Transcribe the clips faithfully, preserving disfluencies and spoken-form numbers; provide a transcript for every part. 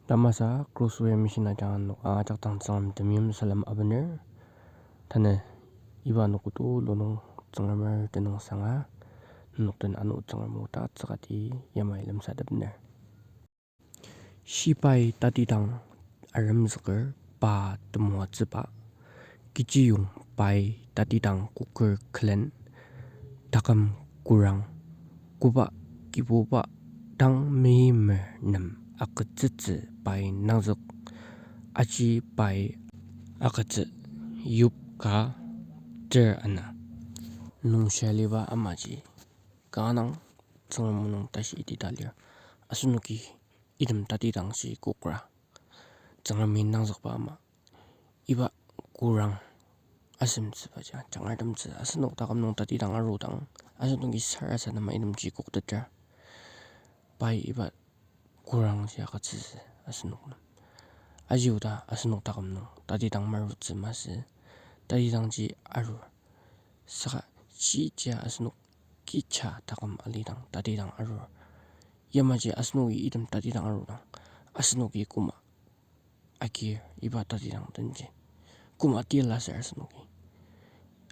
Tamasa Crossway Mission ajanga nenok ajak dang Tsüngrem temeim salem abener. Tanü iba anogo tulu nung Tsüngremer tenüngsanga nenok den ano Tsüngrem o tatsükati yamai lemsatepner. Shibai tatidang aremzüker pa temoatsüba, kechiyong pai tatidang koker külen, taküm kurang, koba Kibuba dang meimer nem agütsütsü pai nangzük, aji pai agütsü, yip ka ter ana. Nungshia aliba amaji kanga dang Tsüngrem o nung tashi iti ta lir. Asenoki item tatidangji kokra, Tsüngremi nangzükba ama, iba kurang asemtsübaji jangartemtsü. Asenok taküm nung tatidang arudang, asenoki sarasadema itemji koktetra. Pai iba kurangji agütsütsü asenok nem. Aji oda asenok taküm nung tatidang marutsü masü, tatidangji arur. Saka shijia asenok kecha taküm alidang tatidang arur, yamaji asenoki item tatidang arudang, asenoki koma agir iba tatidang denji, koma tila ser asenoki.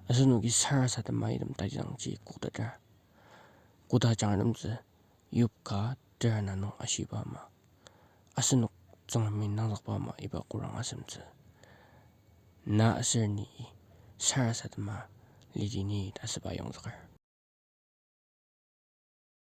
Asenoki sarasadema item tatidangji koktetra. Koda jangartemtsü, yip ka ter ana nung ashiba ama, asenok Tsüngremi nangzükba ama iba kurang asemtsü. Na aser ni sarasadema lidi ni ta asüba yongzüker.